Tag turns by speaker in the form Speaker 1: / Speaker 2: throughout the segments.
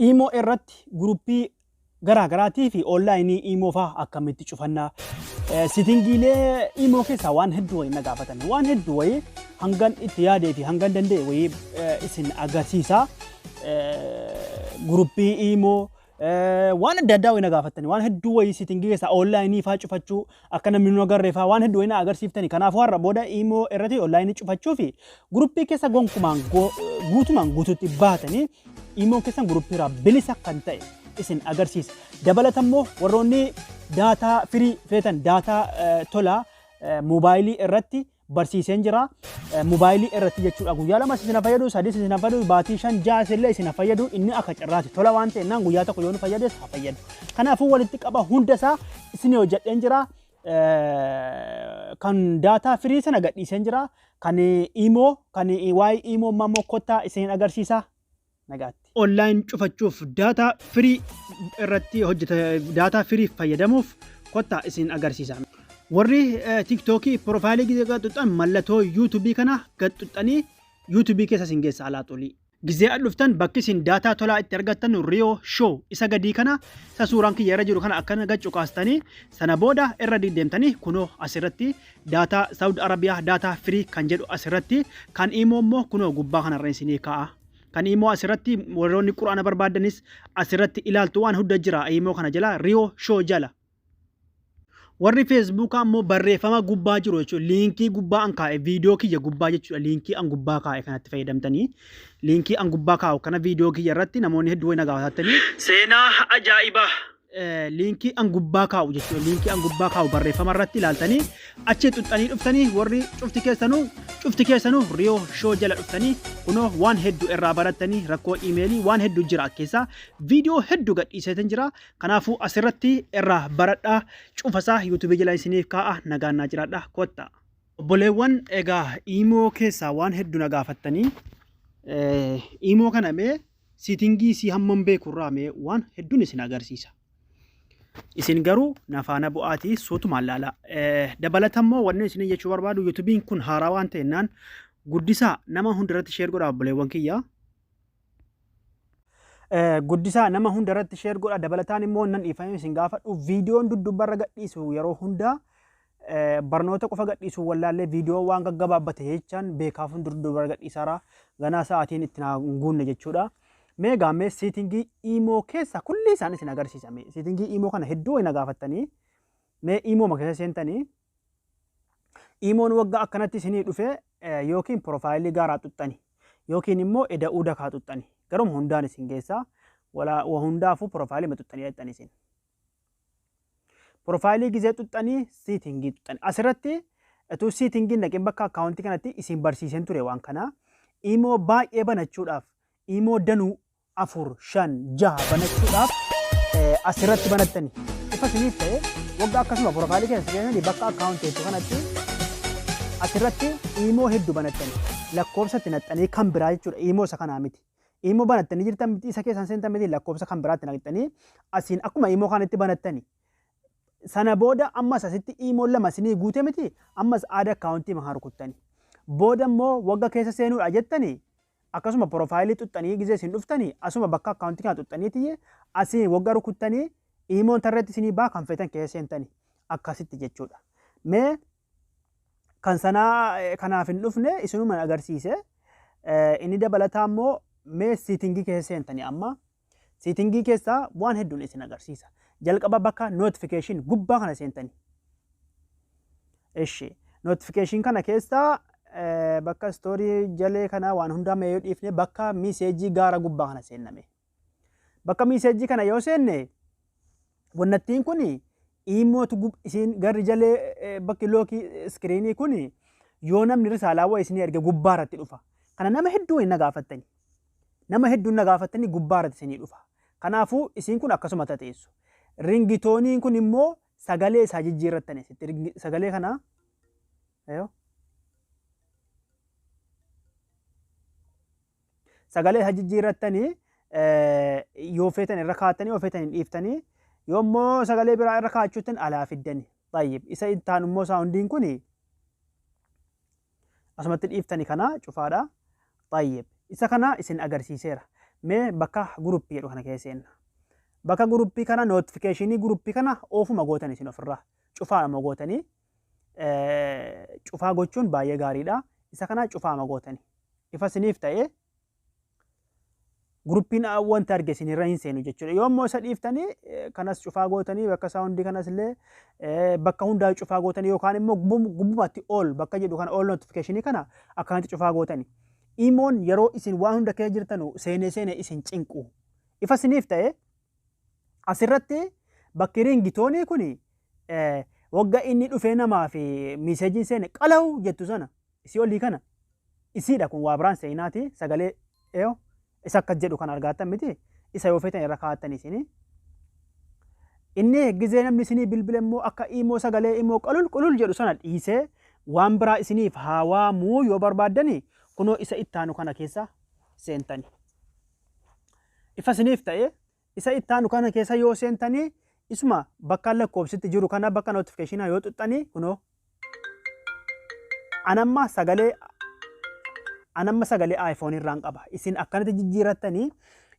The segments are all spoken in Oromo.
Speaker 1: Imo irratti guruppii garaa garaatii fi onlaayinii Imo fa'aa akkamitti cufannaa? Sitingiilee Imo keessaa waan hedduu wayii na gaafatan. Waan hedduu wayii hangan itti yaadee fi hangan danda'e wayii isin agarsiisa. Guruppii Imo waan adda addaa wayii na gaafatani. Waan hedduu wayii sitingii keessaa onlaayinii fa'aa cufachuu akka namni nu agarree fa'aa waan hedduu wayii na agarsiiftani. Kanaafuu har'a booda Imo irratti onlaayinii cufachuu fi guruppii keessa gonkumaan guutumaan guutuutti baatanii Imoon keessan guruppii irraa bilisa kan ta'e isin agarsiisa. Dabalata immoo warroonni daataa firii feetan daataa tolaa moobaayilii irratti barsiiseen jira. Moobaayilii irratti jechuudha. Guyyaa 2 isin fayyadu, 3 isin fayyadu, baatii 5 6 illee isin fayyadu. Inni akka carraati. Tola waan ta'e guyyaa tokko yoo nu fayyades haa fayyadu. Kanaafuu walitti qaba hunda isaa isin hojjedheen jira. Kan daataa firii sana gadhiiseen jira. Kan Imo, kan waa'ee Imo immoo kottaa isin agarsiisa. Nagaatti. Online cufachuuf daataa firii irratti hojjeta daataa firii fayyadamuuf kottaa isin agarsiisa. Warri TikTokii piroofaayilii gizee gaxuxxan mallattoo YouTubeii kana gaxuxxanii YouTubeii keessa isin geessa alaa xulii. Gizee dhuftan bakki isin daataa tolaa itti argattan Rio Show isa gadii kana isa suuraan kiyya irra jiru kana akkana gad cuqaastanii sana booda irra deemtanii kunoo asirratti daataa Saudi Arabiyaa daataa firii kan jedhu asirratti kan Imo immoo kunoo gubbaa kanarra isinii kaa'a. Kan Imo asirratti warroonni quraana barbaadanis asirratti ilaaltu waan hunda jira Imo kana jala Rio Show jala. Warri Feesbuukaa immoo barreeffama gubbaa jiru jechuudha. Liinkii gubbaa an kaa'e viidiyoo kiyya gubbaa jechuudha. Liinkii an gubbaa kaa'e kanatti fayyadamtanii. Liinkii an gubbaa kaa'u kana viidiyoo kiyya irratti namoonni hedduu wayii na gaafatanii.
Speaker 2: Seenaa ajaa'ibaa.
Speaker 1: Liinkii an gubbaa kaa'u jechuudha. Liinkii an gubbaa kaa'u barreeffama irratti ilaaltanii achi xuxxanii dhuftanii warri cufti keessanuu Rio Show jala dhuftanii kunoo waan hedduu irraa barattanii rakkoo iimeelii waan hedduu jira keessaa viidiyoo hedduu gadhiiseetan jira. Kanaafuu asirratti irraa baradhaa cufasaa yuutuubii jala isiniif kaa'a nagaan naa jiraadha kottaa. Obboleewwan egaa Imo keessaa waan hedduu na gaafattanii Imo kana mee siitingii isii hammam beeku irraa mee waan hedduun isin agarsiisa. Isin garuu na faana bu'aatii suutumaan laala. Dabalata immoo wanni isin jechuu barbaadu yuutuubiin kun haaraa waan ta'ennaan guddisaa nama hundarratti share godhaa obboleewwan kiyya. Guddisaa nama hundarratti share godha. Dabalataan immoo nan dhiifamee isin gaafadhu viidiyoon duddubarra gadhiisu yeroo hundaa barnoota qofa gadhiisu wallaallee viidiyoo waan gaggabaabbate jechaan beekaaf duddubarra gadhiisaara ganaa sa'aatiin itti naa hin guunne jechuudha. Mee gaammee siitingii Imo keessa kulli isaan isin agarsiisa. Mee siitingii Imo kana hedduu wayii na gaafattanii mee Imo keessa seentanii Imoon waggaa akkanatti isinii dhufe yookiin piroofaayilii gaaraa xuxxani yookiin immoo eda'uu dakaa xuxxani garuma hundaan isin geessaa wala hundaafuu piroofaayilii xuxxanii dhaqxani isin. Piroofaayilii gizee xuxxanii siitingii xuxxani asirratti utuu siitingiin dhaqeen bakka akkaawuntii kanatti isin barsiiseen ture waan kana Imo baay'ee banachuudhaaf Imo danuu 4, 5, 6 banachuudhaaf asirratti banattani. Ifa isiniif ta'e waggaa akkasuma piroofaayilii keessa keessatti bakka akkaawuntii jettu kanatti asirratti Imo hedduu banattani. Lakkoofsa itti naqxanii kan biraa jechuudha. Imo isa kanaa miti. Imo banattanii jirtan miti isa keessan seentan miti lakkoofsa kan biraatti naqxanii asiin akkuma Imo kanatti banattani. Sana booda ammas asitti Imo 2 isinii guute miti ammas add akkaawuntii mahaa rukuttani. Booda immoo wagga keessa seenuudha jettanii akkasuma piroofaayilii xuxxanii gizee isin dhuftanii asuma bakka akkaawuntii kana xuxxaniitii asii wagga rukuttanii Imoon tarreetti isinii baa kan feetan keessa seentanii akkasitti jechuudha. Mee kan sanaa kanaaf hin dhufne isinuma agarsiise inni dabalataa immoo mee siitingii keessa seentanii amma siitingii keessaa waan hedduun isin agarsiisa. Jalqaba bakka notification gubbaa kana seentanii. Ishi notification kana keessaa bakka stoorii jalee kana waan hundaa mee yoo dhiifne bakka miiseejii gaara gubbaa kana seenname. Bakka miiseejii kana yoo seenne wannattiin kun Imootu isin garri jalee bakki lookii iskiriinii kun yoo namni risaalaa wayii isinii erge gubbaa irratti dhufa. Kana nama hedduu hin gaafattani. Nama hedduun na gaafattanii gubbaa irratti isinii dhufa. Kanaafuu isiin kun akkasuma tateessu. Ringitooniin kun immoo sagalee isaa jijjiirrattani asitti sagalee kana sagalee isaa jijjiirrattanii yoo feetan irra kaa'attanii yoo feetan hin dhiiftanii yoo immoo sagalee biraa irra kaa'achuutti alaa fiddani. Tayyib isa itti aanu immoo saawundiin kun asumatti dhiiftani kana cufaadha. Tayyib isa kana isin agarsiiseera. Mee bakka guruppii jedhu kana keessa seenna. Bakka guruppii kana notification guruppii kana oofuma gootan isin ofirraa cufaadhuma gootanii cufaa gochuun baay'ee gaariidha. Isa kana cufaama gootanii. Ifa isiniif ta'ee guruppiin wanta arge isinirra hin seenu jechuudha. Yoo immoo isa dhiiftanii kanas cufaa gootanii bakka sound kanas illee bakka hundaa cufaa gootanii yookaan immoo gubbumatti all bakka jedhu kana all notification kana akkanatti cufaa gootanii. Imoon yeroo isin waan hunda keessa jirtanu seenee seenee isin cinqu. Ifa isiniif ta'e asirratti bakki ringtone kuni wagga inni dhufee namaa fi messageiin seene qala'u jettu sana isii olii kana isiidha. Kun waa biraan seenaati sagalee eeyo isa akkas jedhu kan argaattan miti, isa yoo feetan irra kaa'attan isinii. Inni gizee namni isinii bilbile immoo akka imoo sagalee imoo qalul qulul jedhu sana dhiisee waan biraa isiniif haa waamuu yoo barbaaddani kunoo isa ittaanu kana keessa seentani. Ifa isiniif ta'e isa ittaanu kana keessa yoo seentanii isuma bakka lakkoofsitti jiru kana bakka notification yoo xuxxanii kunoo anamma sagalee anamma sagalee iPhone irraan qaba. Isin akkanatti jijjiirattanii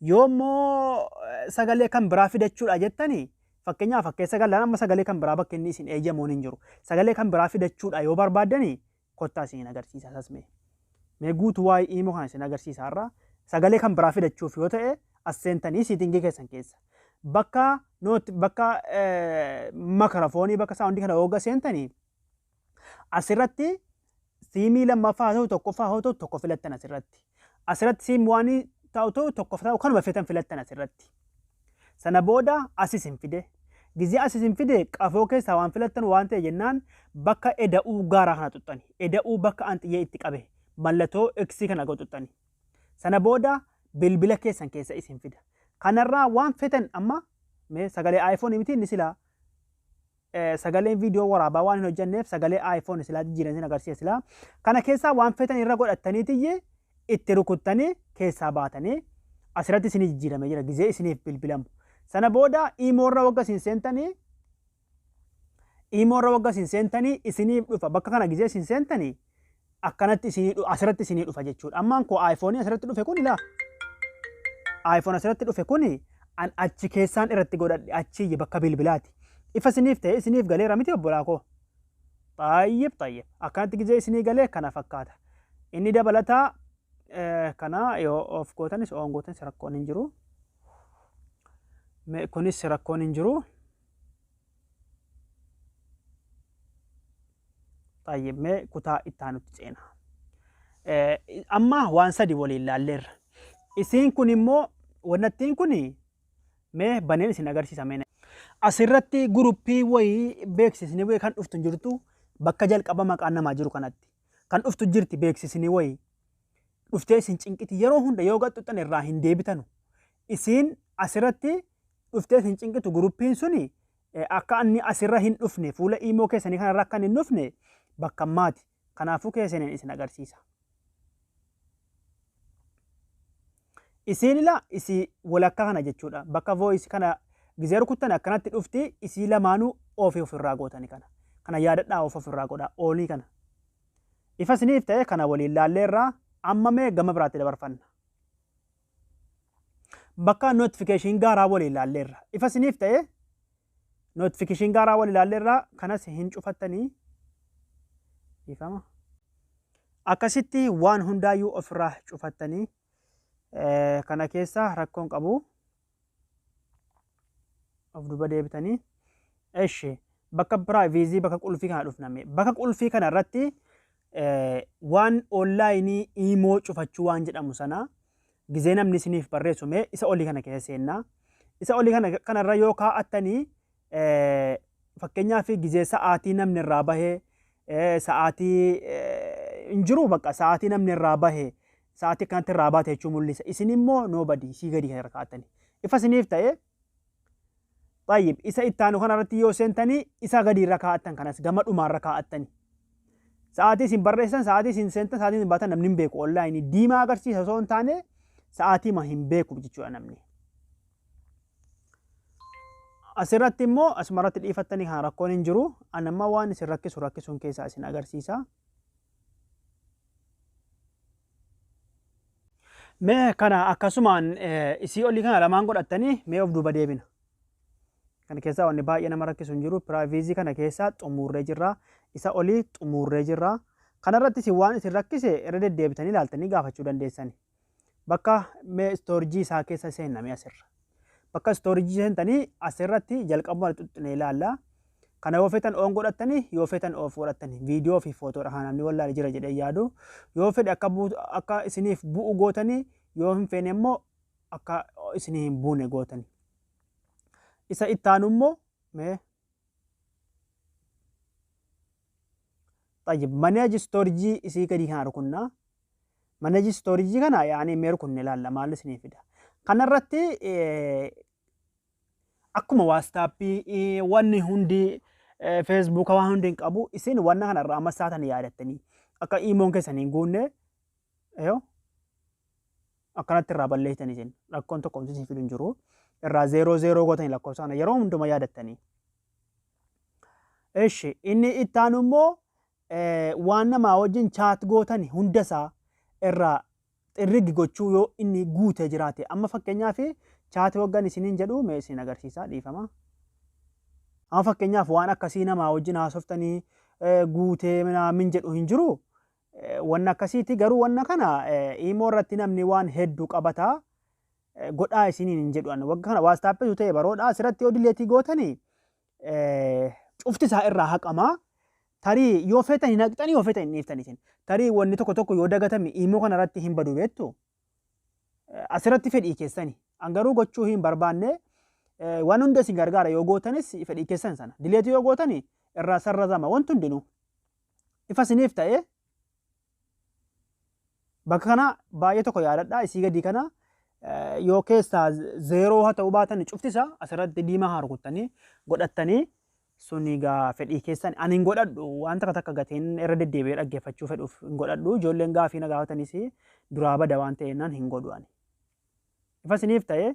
Speaker 1: yoo immoo sagalee kan biraa fidachuudha jettanii, fakkeenyaaf fakkeessa galaan amma sagalee kan biraa bakka inni isin eeyyamuun hin jiru. Sagalee kan biraa fidachuudha yoo barbaaddanii kottaa isin agarsiisa sasmee. Mee guutuu waa'ee imoo kana isin agarsiisa har'a. Sagalee kan biraa fidachuuf yoo ta'e as seentanii setting keessan keessa. Bakka note bakka microphone bakka sound kana hooga seentanii asirratti siimii lammaffaa haa ta'u tokkoffaa haa ta'u tokko filattan asirratti. Asirratti SIM one ta'u ta'u tokko ta'u kanuma feetan filattan asirratti. Sana booda asis hin fide. Gizee asis hin fide qafoo keessaa waan filattan waan ta'e jennaan bakka eda'uu gaaraa kana xuxxani. Eda'uu bakka an xiyyee itti qabe mallattoo X kana xuxxani. Sana booda bilbila keessan keessa isin fida. Kanarraa waan feetan amma mee sagalee iPhone miti inni silaa sagaleen viidiyoo waraabaa waan hin hojjenneef sagalee iPhone silaa jijjiiran isin agarsiisa silaa. Kana keessaa waan feetan irra godhattaniitiyye itti rukuttanii keessaa baatanii asirratti isinii jijjiiramee jira gizee isiniif bilbilamu. Sana booda imoorra wagga isin seentanii imoorra wagga isin seentanii isiniif dhufa. Bakka kana gizee isin seentanii akkanatti isinii asirratti isinii dhufa jechuudha. Ammaan koo iPhone asirratti dhufe kun ilaa iPhone asirratti dhufe kuni an achi keessaan irratti godhadhe achi bakka bilbilaati. Ifa isiniif ta'e isiniif galeera miti obbolaa koo? Xayyib xayyib, akkanatti gizee isinii galee kana fakkaata. Inni dabalataa kana yoo off gootanis on gootanis rakkoon hin jiru. Kunis rakkoon hin jiru. Xayyib, mee kutaa itti aanutti ceena. Amma waan sadi waliin laalleerra. Isiin kun immoo wannattiin kun mee baneen isin agarsiisa mee. Asirratti guruppii wayii beeksisni wayii kan dhuftu hin jirtu bakka jalqaba maqaan namaa jiru kanatti. Kan dhuftu jirti beeksisni wayii. Dhuftee isin cinqiti yeroo hunda yoo gaxxuxxan irraa hin deebitanu. Isiin asirratti dhuftee isin cinqitu guruppiin suni akka inni asirra hin dhufne fuula imoo keessanii kanarra akka inni hin dhufne bakka ammaati. Kanaafuu keessaniin isin agarsiisa. Isiin ila isii walakkaa kana jechuudha. Bakka voice kana gizee rukuttan akkanatti dhufti, isii lamaanuu off ofirraa gootani kana. Kana yaadadhaa, off ofirraa godhaa oolii kana. Ifa isiniif ta'e kana waliin laalleerraa, amma mee gama biraatti dabarfanna. Bakka notification gaaraa waliin laalleerra. Ifa isiniif ta'e notification gaaraa waliin laalleerraa, kanas hin cufattanii ifama. Akkasitti waan hundaayyuu ofirraa cufattanii kana keessa rakkoon qabu. Of duba deebitanii. Eshi, bakka privacy bakka qulfii kana dhufname. Bakka qulfii kana irratti waan online imoo cufachuu waan jedhamu sana gizee namni isiniif barreessu mee isa olii kana keessa seennaa. Isa olii kana kanarra yoo kaa'attanii fakkeenyaaf gizee sa'aatii namni irraa bahee sa'aatii hin jiru, bakka sa'aatii namni irraa bahee sa'aatii akkanatti irraa baate jechuu mul'isa. Isin immoo nobody sii gadi kana irra kaa'attanii. Ifa isiniif ta'e. Tayyib, isa ittaanu kanarratti yoo seentanii isa gadi irra kaa'attan kanas gama dhumaarra kaa'attanii. Sa'aatii isin barreessan, sa'aatii isin seentan, sa'aatii isin baatan namni hin beeku. Online diimaa agarsiisa osoo hin taane sa'aatii ma hin beeku jechuudha namni. Asirratti immoo asumarratti dhiifattanii kan rakkoon hin jiru. Ani amma waan isin rakkisu rakkisuun keessaa isin agarsiisa. Mee kana akkasumaan isii olii kana lamaan godhattanii mee of duuba deebina. Kana keessaa wanni baay'ee nama rakkisu hin jiru. Privacy kana keessaa xumurree jirra. Isa olii xumurree jirra. Kanarratti isin waan isin rakkise irra deddeebitanii ilaaltanii gaafachuu dandeessani. Bakka mee storage isaa keessa seenname asirra. Bakka storage seentanii asirratti jalqabuma xuxxunee ilaalla. Kana yoo feetan on godhattanii, yoo feetan off godhattanii, viidiyoo fi footoodha kan namni wallaale jira jedhee yaadu. Yoo fedhe akka isiniif bu'u gootanii, yoo hin feene immoo akka isinii hin buune gootanii. Isa ittaanu immoo mee طيب manage storage isii gadii kana rukunnaa. Manage storage kana yaani mee rukunne ilaalla maal isinii fida. Kanarratti akkuma WhatsAppii wanni hundi, Facebooka waan hundi hin qabu, isin wanna kanarraa amma saatan yaadattanii akka imoon keessan hin guunne yoo akkanatti irraa balleessitanii isin rakkoon tokko isin fidu hin jiru. Irraa 0 0 gootanii lakkoofsa kana yeroo hundumaa yaadattanii. Eshi, inni ittaanu immoo waan namaa wajjin chat gootan hundasaa irraa xirrigi gochuu yoo inni guutee jiraate. Amma fakkeenyaaf chat waggan isiniin jedhu mee isin agarsiisaa, dhiifama. Amma fakkeenyaaf waan akkasii namaa wajjin haasoftanii guutee min jedhu hin jiru. Wanna akkasiiti garuu wanna kana imoo irratti namni waan hedduu qabataa godhaa isiniin hin jedhu. Wagga kana WhatsAppitu ta'e baroodha asirratti yoo delete gootanii cufti isaa irraa haqamaa. Tarii yoo feetan hin haqxanii, yoo feetan hin dhiiftan isin. Tarii wanni tokko tokko yoo dagatame imoo kana irratti hin badu beektu. Asirratti fedhii keessani. An garuu gochuu hin barbaanne. Waan hunda isin gargaara yoo gootanis fedhii keessan sana. Delete yoo gootani irraa sarrazama wanti hundinuu. Ifa isiniif ta'e, bakka kana baay'ee tokko yaadadhaa, isii gadii kana yoo keessaa 0 haa ta'uu baatan cufti isaa asirratti diimaa haa rukuttanii godhattanii, sun egaa fedhii keessan. Ani hin godhadhu, waan takka takka gateen irra deddeebi'ee dhaggeeffachuu fedhuuf hin godhadhu. Ijoolleen gaafii na gaafatanis duraa bada waan ta'eennan hin godhu ani. Ifa isiniif ta'e,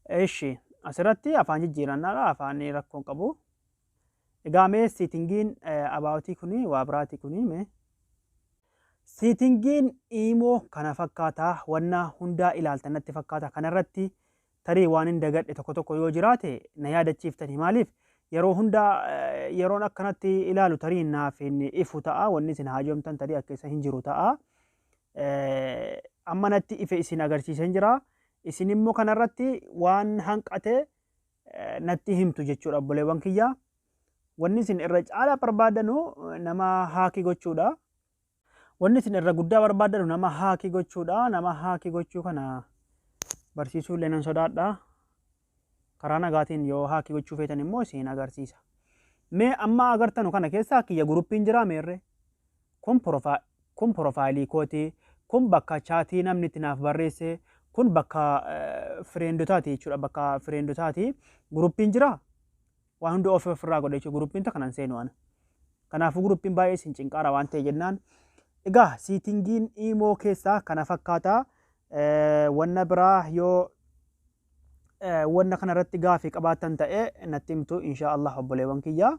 Speaker 1: eshi, asirratti afaan jijjiirannaadha, afaan rakkoon qabu. Egaa mee settingiin aboutii kuni waa biraati kuni. Mee settingiin imoo kana fakkaataa wanna hundaa ilaaltan natti fakkaata. Kanarratti tarii waan hin dagadhe tokko tokko yoo jiraate na yaadachiiftanii. Maaliif yeroo hundaa yeroon akkanatti ilaalu tarii naaf hin ifu ta'a, wanni isin haajomtan tarii akka isa hin jiru ta'a. Amma natti ife isin agarsiiseen jira. Isin immoo kanarratti waan hanqate natti himtu jechuudha, obboleewwan kiyya. Wanni isin irra caalaa barbaadanu nama hack gochuudha. Wanni isin irra guddaa barbaadanu nama hack gochuudha. Nama hack gochuu kana barsiisuu illee nan sodaadha. Karaa nagaatiin yoo hack gochuu feetan immoo isin agarsiisa. Mee amma agartanu kana keessaa kiyya groupiin jira meerre? Kun profile kooti. Kun bakka chat namni itti naaf barreesse. Kun bakka friendotaati jechuudha. Bakka friendotaati. Groupiin jira. Waan hundi of ofirraa godhe jechuudha. Groupiin takka nan seenu ana. Kanaafuu groupiin baay'ee isin cinqaara waan ta'e jennaan. Egaa settingiin imoo keessaa kana fakkaata. Wanna biraa yoo wanna kanarratti gaafii qabaattan ta'e natti himtu insha Allah, obboleewwan kiyya.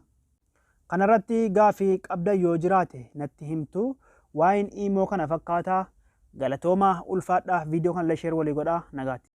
Speaker 1: Kanarratti gaafii qabdan yoo jiraate natti himtu. Waa'een imoo kana fakkaata. Galatooma, ulfaadhaa, viidiyoo kana share walii godhaa, nagaatti.